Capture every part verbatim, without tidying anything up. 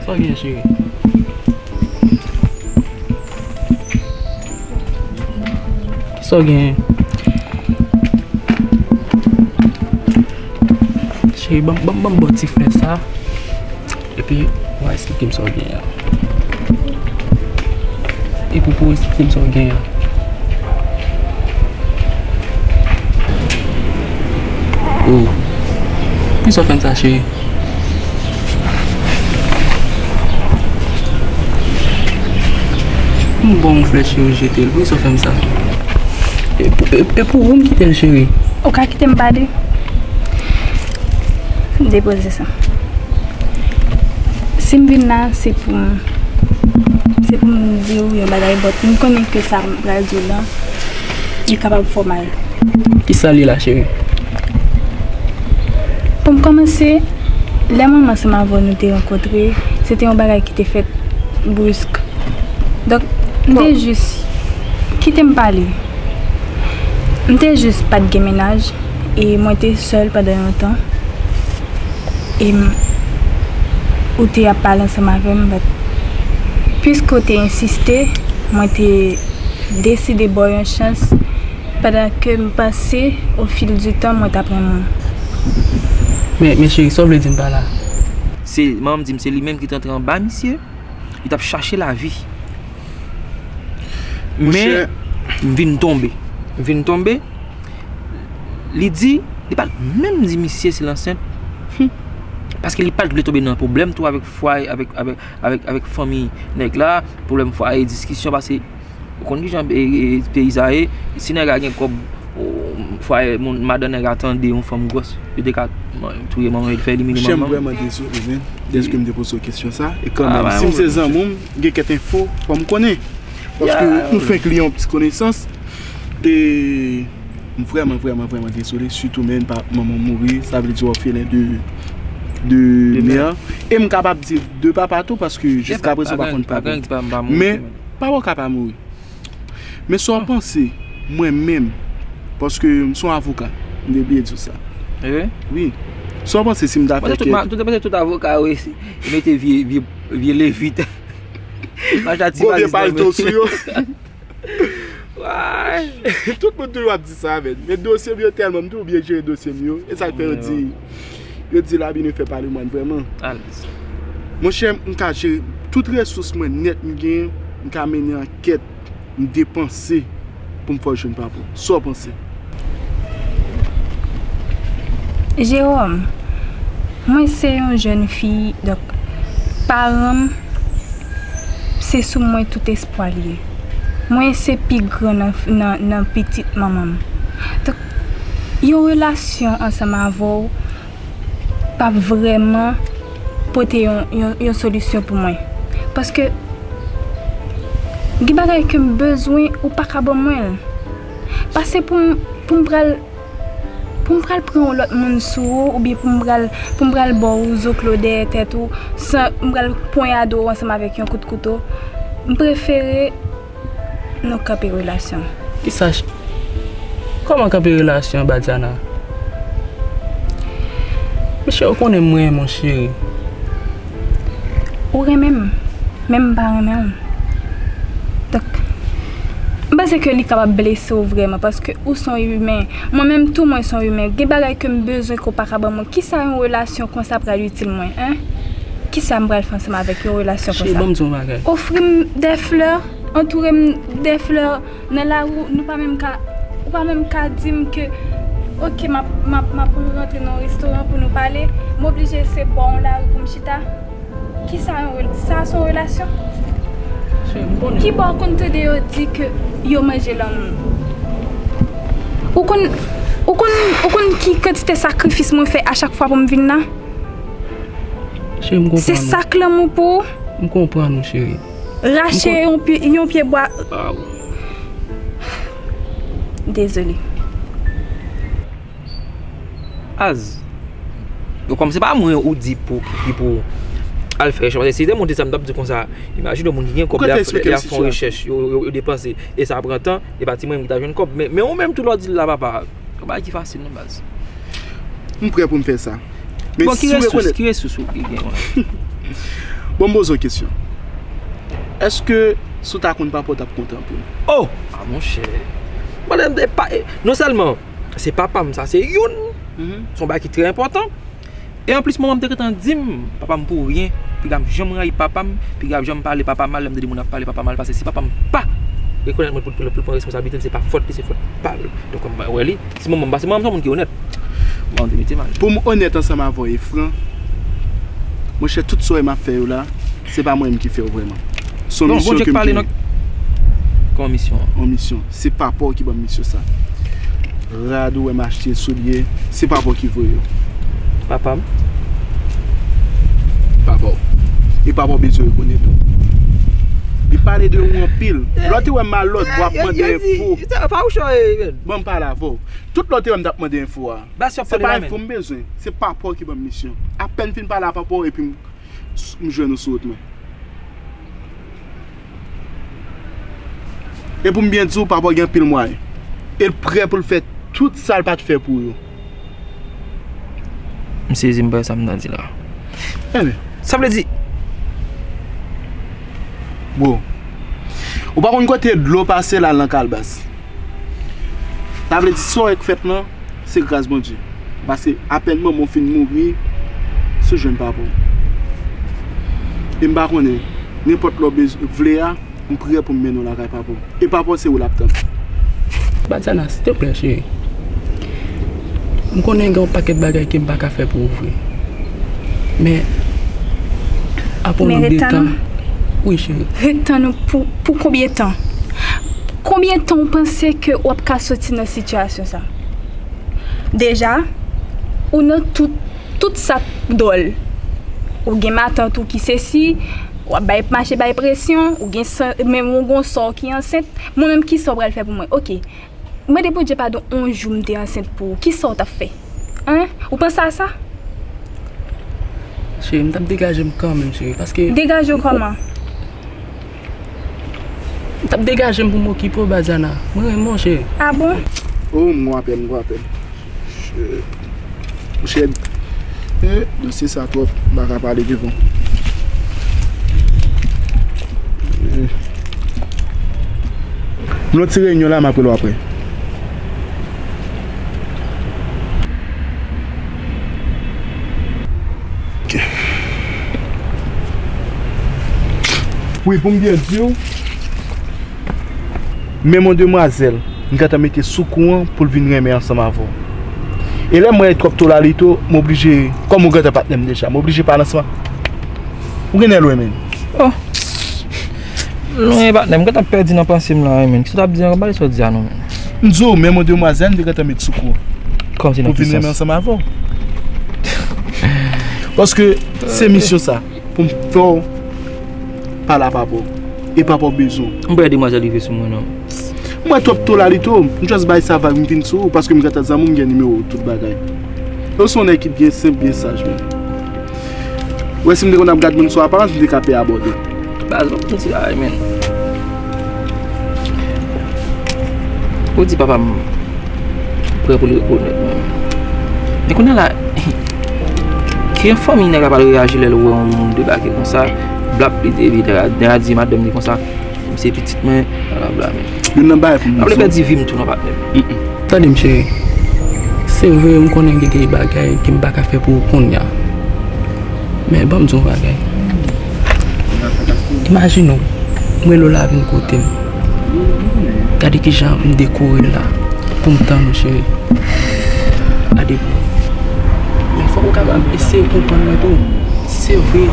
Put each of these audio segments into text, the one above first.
Sa w gen, cheri? Kisa w genyen? Cheri, ban m, ban m, ban m ba w ti flè sa. Epi, w a esplike m sa w genyen an. Epi, pou w esplike m sa w genyen an. Oh. Poukisa w fè m sa, cheri? M ba w yon flè, cheri, w jete l. Poukisa w fè m sa? E, e, e pou ou m kite l, cheri? Ou ka kite m pale? Depoze sa. Si m vin la, se pou m, se pou m di w yon bagay, but m konnen ke sa m pral di w lan, li kapab fè w mal. Kisa l ye la, cheri? Pou m kòmanse, lè mwen ansanm avè w nou te rankontre, se te yon bagay ki te fèt brisk. Donk, m te jis, kite m pale. M te jis pa t gen mennaj, e mwen te sèl pandan yon tan. E m, ou te ap pale ansanm avè m, but piske w te ensiste, mwen te deside ba w yon chans, pandan ke m panse, au fil du temps, mwen t ap renmen w. Men, men cheri, sa w vle di m pa la? Se, manman m di m se li menm ki t antre anba misye, li t ap chache lavi. Men, m vin tonbe. M vin tonbe, li di, li pa t menm di misye si l ansent. Paske li pa t vle tonbe nan pwoblèm tou avèk fwaye, avèk, avèk, avèk, avèk fanmi nèg la, pwoblèm fwaye, diskisyon, paske ou konn kijan, e, e, peyi sa ye, si nèg la gen kòb, o, fwaye, moun, madan nèg la tande yon fanm gwòs, yo te ka touye manman yo, fè elimine manman. Monchè, m vrèman dezole, men, dèske m te poze w kesyon sa, e kanmenm, si m se zanmi w, m gen kèk enfo, fò m konnen. Paske nou fenk li yon ti konesans, e m vrèman, vrèman, vrèman dezole, sitou, men, pa, manman mouri, sa vle di òfelen de, de mè. E m kapab di de papa tou, paske jiskaprezan w pa konn papa. Men, papa w ka pa mouri. Men sa w panse, mwen menm, paske m se yon avoka, m te bliye di w sa. Wi. Sa w panse si m ta fè kèk... Tout, tout, tout avoka yo mete vye, vye, vye levit. Gwo vye palto sou yo. Tout moun toujou ap di sa, men. Men dosye m yo tèlman, m toujou byen jere dosye m yo. E sa k fè yo di, yo di labi nou fè pa lemwàn vrèman. Monchè, m ka jere tout resous mwen nèt m genyen, m ka mennen ankèt, m depanse pou m fè w jwenn papa w. Sa w panse? Jewòm, mwen se yon jèn fi, donk, paran m, se sou mwen tout espwa l ye. Mwen se pi gran nan, nan, nan pitit manman m. Donk, yon relasyon ansanm avè w p ap vrèman pote yon, yon, yon solisyon pou mwen. Paske gen bagay ke m bezwen, ou pa ka ban mwen l. Pase pou m, pou m pral, pou m pral pran yon lòt moun sou ou, oubyen pou m pral, pou m pral ba w zoklo dèyè tèt ou, san m pral ponyade w ansanm avèk yon kout kouto, m prefere nou kanpe relasyon. Kisa ch-, kòman kanpe relasyon, Badiana? Mesye, ou konnen mwen renmen w, cheri. Ou renmen m, men m pa renmen w. Donk, m panse ke li kapab blese w vrèman, paske ou se yon imen. Mwen menm tou, mwen se yon imen. Gen bagay ke m bezwen ke w pa ka ban mwen. Kisa yon relasyon konsa pral itil mwen, en? Kisa m pral fè ansanm avèk yon relasyon konsa? Cheri, ban m di w yon bagay. Ofri m de flè, antoure m de flè nan lari, nou pa menm ka, ou pa menm ka di m ke, oke, m ap, m ap, m ap rantre nan yon restoran pou nou pale, m oblije se bò yon lari pou m chita. Kisa yon rel-, sa se yon relasyon? Cheri, m konnen. Ki bò w konn tande yo di ke yo manje lanmou? Ou konn, ou konn, ou konn ki kantite sakrifis mwen fè a chak fwa pou m vin la? Cheri, m konprann ou. Se sa k lanmou pou ou? M konprann ou, cheri. Rache yon pye, yon pye bwa. Dezole. Az. Donk, kòm se pa mwen ou di pou, ki pou al fè rechèch. Paske si se te mwen te di sa, m t ap di konsa, imajine yon moun ki gen kòb, li ap, li ap fè yon rechèch, yo, yo, yo depanse, e sa pran tan, e pa ti mwen ki ta jwenn kòb. Men, men ou menm tou lè w di l la, papa, yon bagay ki fasil, non, baz. M prè pou m fè sa. Men bon, ki si w resous, rekonèt ki resous ou gen, wè? Bon, m poze w kesyon. Èske si w ta konn papa w t ap kontan anpil? Oh! Ah, monchè. Mwen, e pa, e, non sèlman se papa m, sa se youn. Mhm. Se yon bagay ki trè enpòtan. E anplis, manman m te gentan di m, papa m pou ryen, piga m janm rayi papa m, piga m janm pale papa mal, lè m tande moun ap pale papa mal, paske si papa m pa rekonèt mwen pou, pou, pou l pran responsablite l, se pa fòt li, se fòt pa l. Donk, mwen wè li, si manman m pa, se manman m se yon moun ki onèt. Bon, te mete mal. Pou m onèt ansanm avè w e fran, monchè, tout sa w wè m ap fè yo la, se pa mwen menm ki fè yo vrèman. Se yon misyon ke m genyen. Kòman misyon an? Yon misyon. Se papa w ki ban m misyon sa. Rad ou wè m achte, soulye, se papa w ki voye yo. Papa m? Papa w. E papa w bezwen rekonèt ou. Li pale de ou anpil. Lè w te wè m malòd, w ap mande enfo. Bon, m pale avè w. Tout lè w te wè m t ap mande enfo a. Se pa enfo m bezwen. Se papa w ki ban m misyon. Apèn fin pale a papa w epi m, m jwenn ou sou wout mwen. E pou m byen di w, papa w gen anpil mwayen. E l prè pou l fè tout sa l pa t fè pou yo. M sezi, m pa wè sa m nan di la. Enben. Sa vle di. Bro, ou pa konn kote dlo pase l al nan kalbas. Sa vle di sa w wè k fèt lan, se gras Bondye. Paske apèn manman w fin mouri, se jwenn papa w. E m pa konnen, nenpòt lè w bez-, vle a, m prè pou m mennen w lakay papa w. E papa w se ou l ap tann. Badiana, silteplè, cheri. M konnen gen yon pakèt bagay ke m pa ka fè pou ou vre. Men, apre yon nonb de tan, wi, cheri. Ret tann ou pou, pou konbyen tan? Konbyen tan ou panse ke w ap ka soti nan sitiyasyon sa? Deja, ou nan tout, tout sa k dwòl. Ou gen matant ou ki sesi, w ap bay, mache bay presyon, ou gen san, menm ou gon sè w ki ansent. Mwen menm, kisa w pral fè pou mwen? Oke. Mande Bondye padon, yon jou m te ansent pou ou. Kisa w t ap fè? Hein? Ou panse a sa? Cheri, m t ap degaje m kanmenm, cheri, paske... Degaje w kòman? M t ap degaje m pou m okipe w, Badiana. Mwen renmen w, cheri. Ah bon? Oh, m gon apèl, m gon apèl. Monchè, eh, dosye sa twòp, m pa ka pale devan. Eh. M nan ti reyinyon la, m ap rele w apre. Ok. Wi, pou m byen di w, menm yon demwazèl, m gentan mete sou kou an pou l vin renmen ansanm avè w. E lè m wè twòp tolalito, m oblije, kòm ou gentan patnè m deja, m oblije pale ansanm. Ou gen lè lwen, menm. Oh. Non, e patnè, m gentan pèdi nan panse m la, wi, menm. Kisa w t ap di ankò? Pale sa w di a non, menm. M di w, menm yon demwazèl, m te gentan met sou kou an. Kòmsi nan ki sans? Pou vin renmen ansanm avè w. Paske se misyon sa. Pou m fè w pale a papa w. E papa w bezwen w. M pa wè demwazèl rive sou mwen non. M wè twòp tolalito, m just bay sa vag, m vin sou ou, paske m gentan zanmi w, m gen nimewo w, tout bagay. Ou se yon nèg ki byen senp, byen saj, menm. Ou wè si m te konn ap gad moun sou aparans, m te ka pè abòde. Baz, ou konn ti bagay, menm. Ou di papa m prè pou l rekonèt mwen. Men kounye a la, kijan fanmi nèg la pral reyaji lè l wè yon moun debake konsa, blap, li te, li te, li te di madanm li konsa, "M se pitit mwen, blablabla, men." Youn nan bagay pou m di w. M pa vle pèdi vi m tou non, patnè m. Mm-mm. Tande m, cheri. Se vre, m konnen gen de bagay ke m pa ka fè pou ou kounye a. Men, ban m di w yon bagay. Imajine w, m rele w la vin kote m. Gade kijan m dekore la pou m tann ou, cheri. Gade pou ou. Men fòk ou kapab eseye konprann mwen tou. Se vre,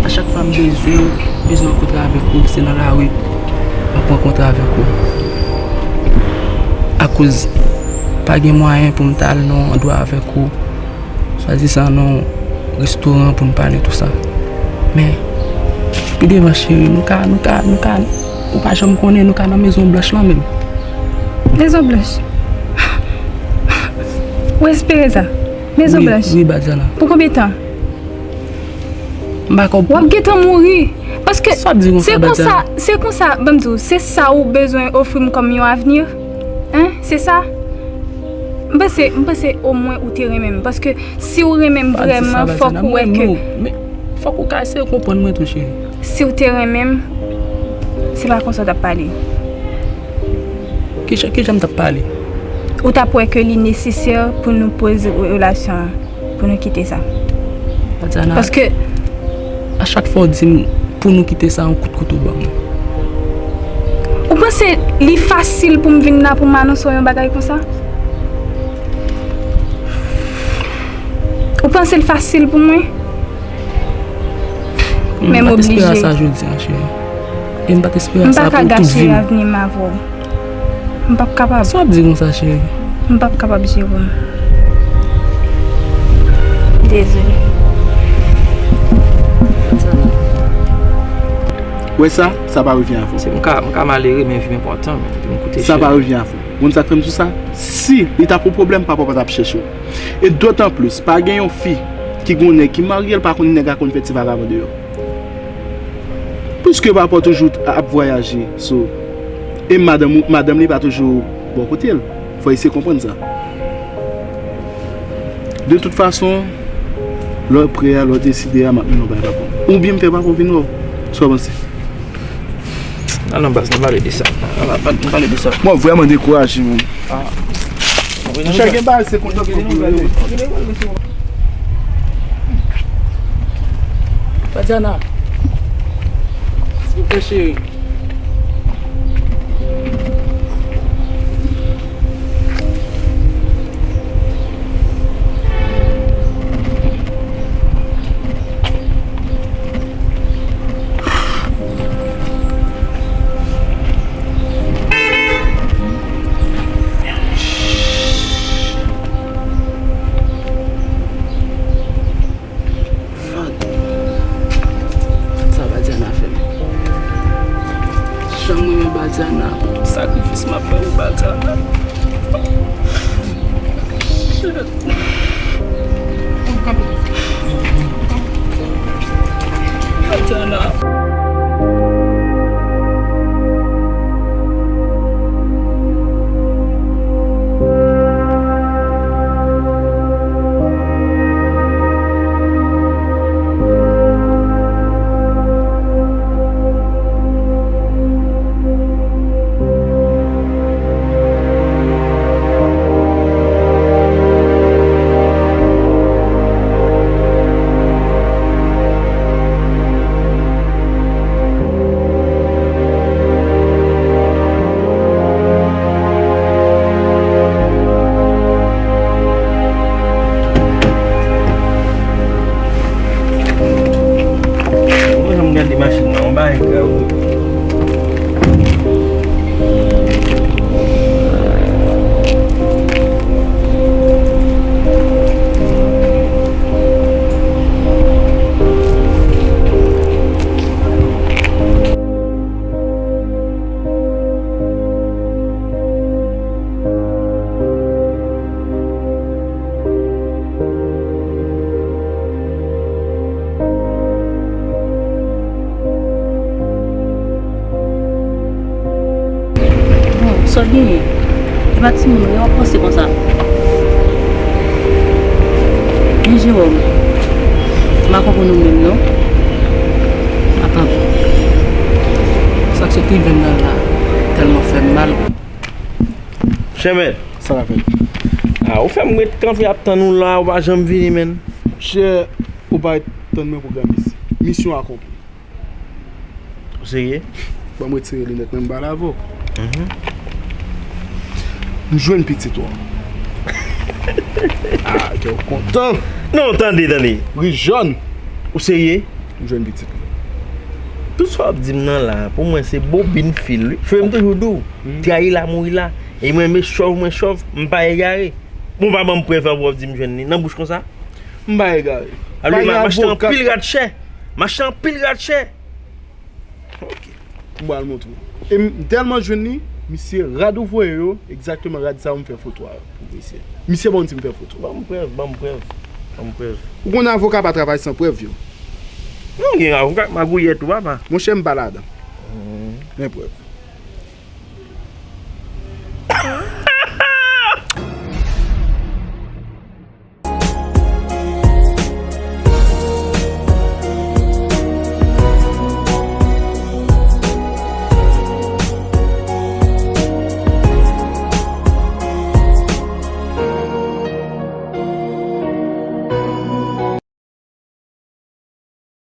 a chak fwa m bezwen w, bezwen rankontre avèk ou, se nan lari m ap rankontre avèk ou. Akoz pa gen mwayen pou m ta al nan yon andwa avèk ou. Swadizan nan yon restoran pou n pale tou sa. Men, pi devan, cheri, nou ka, nou ka, nou ka, ou pa janm konnen, nou ka nan Mezon Blanch lan menm. Mezon Blanch? Ou espere sa? Mezon Blanch? Wi, wi, Badiana. Pou konbyen tan? M pa konprann. W ap gentan mouri. Paske se konsa, se konsa, ban m di w, se sa ou bezwen ofri m kòm yon avni? Hein? Se sa? M panse, m panse omwen ou te renmen m. Paske si w renmen m vrèman, fòk ou wè ke... Fòk ou ka eseye konprann mwen tou, cheri. Si w te renmen m, se pa konsa w t ap pale. Kijan, kijan m t ap pale? Ou t ap wè ke li nesesè pou nou poze relasyon an, pou nou kite sa. Tatiana, paske a chak fwa w di m pou nou kite sa, yon kout kouto w ban mwen. Ou panse li fasil pou m vin la pou m anonse w yon bagay konsa? Ou panse l fasil pou mwen? Men m oblije. M pa t espere sa jodi a, cheri. E m pa t espere sa pou tout vi m. M pa ka gache avni m avè w. M p ap kapab. Sa w ap di konsa, cheri? M p ap kapab, Jérôme. Dezole. Ou wè sa? Sa pa revyen avè w. Se m ka, m ka malere, men vi m enpòtan, men. Pou m koute cheri. Sa pa revyen avè w. Ou konn sa k fè m di w sa? Si li t ap yon pwoblèm, papa w pa t ap chèche w. E dotan plis, pa gen yon fi ki gen yon nèg ki marye, l pa konn nèg la konn fè ti vagabon deyò. Piske papa w toujou ap vwayaje, so, e madanm ou, madanm li pa toujou bò kote l. Fò eseye konprann sa. De tout fason, lè w prè a, lè w deside a, m ap mennen w bay papa w. Oubyen m fè papa w vin wè w. Sa w panse? Al non baz, nou pale de sa. Al, al, nou pale de sa. Mwen vrèman dekouraje, man. Ah. Monchè, gen bagay se kontan pou yo. Tatiana. Silvouplè, cheri. Fuck. Sa Badiana fè m. Jan mwen renmen Badiana, pou tout sakrifis m ap fè pou Badiana. Shit. Badiana. Mwen janm gade machin nan, yon bagay grav wi. Bon, sa w genyen? E pa timoun wi, w ap panse konsa. Men Jewòm, m pa konprann ou menm non. Atann. Sa k sot rive m nan la tèlman fè m mal. Chèmèt. Sa k ap fèt? Ah, ou fè m ret kanpe ap tann ou la, ou pa janm vini, menn. Monchè, ou pa ret tann mwen pou granmesi. Misyon akonpli. Ou serye? Ban m retire linèt mwen, m pale avè w. Mhm. M jwenn pitit ou an. Ah, kè w kontan. Non, tande, tande. Ri jòn. Ou serye? M jwenn pitit li. Tout sa w ap di m nan la, pou mwen se bobin fil wi. Cheve m toujou di w, hmm, trayi la, mouri la. E mwen, men chòv, mwen chòv, m pa egare. Bon, pa ban m prèv ankò, w ap di m jwenn li nan bouch konsa. M pa egare. Alò, m a-, m achte anpil rad chè. M achte anpil rad chè. Ok. M pral montre w. E m tèlman jwenn li, misye rad ou voye yo, egzakteman rad sa yo m fè foto a pou misye. Misye pa konn si m fè foto. Ban m prèv, ban m prèv, ban m prèv. Ou konn avoka pa travay san prèv yo. Non, gen avoka k magouyè tou, papa. Monchè, m pa ladan. Hmm. Men prèv.